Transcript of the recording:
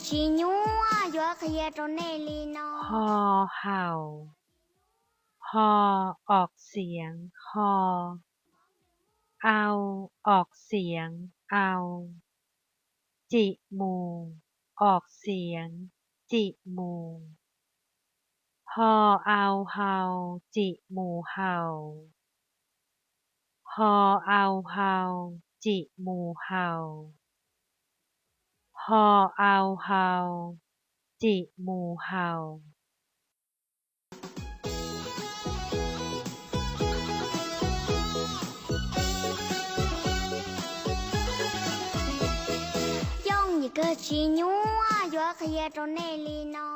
Tsis nyuaj yuav qhia rau nej li no. Ho haus, ho, ออกเสียง ho, au, ออกเสียง au, cim mus, ออกเสียง cim mus, ho au hau, cim mus haus, ho au hau, cim mus haus, ho au hau, cim mus haus. Yooj yim kawg, tsis nyuaj yuav qhia rau nej li no.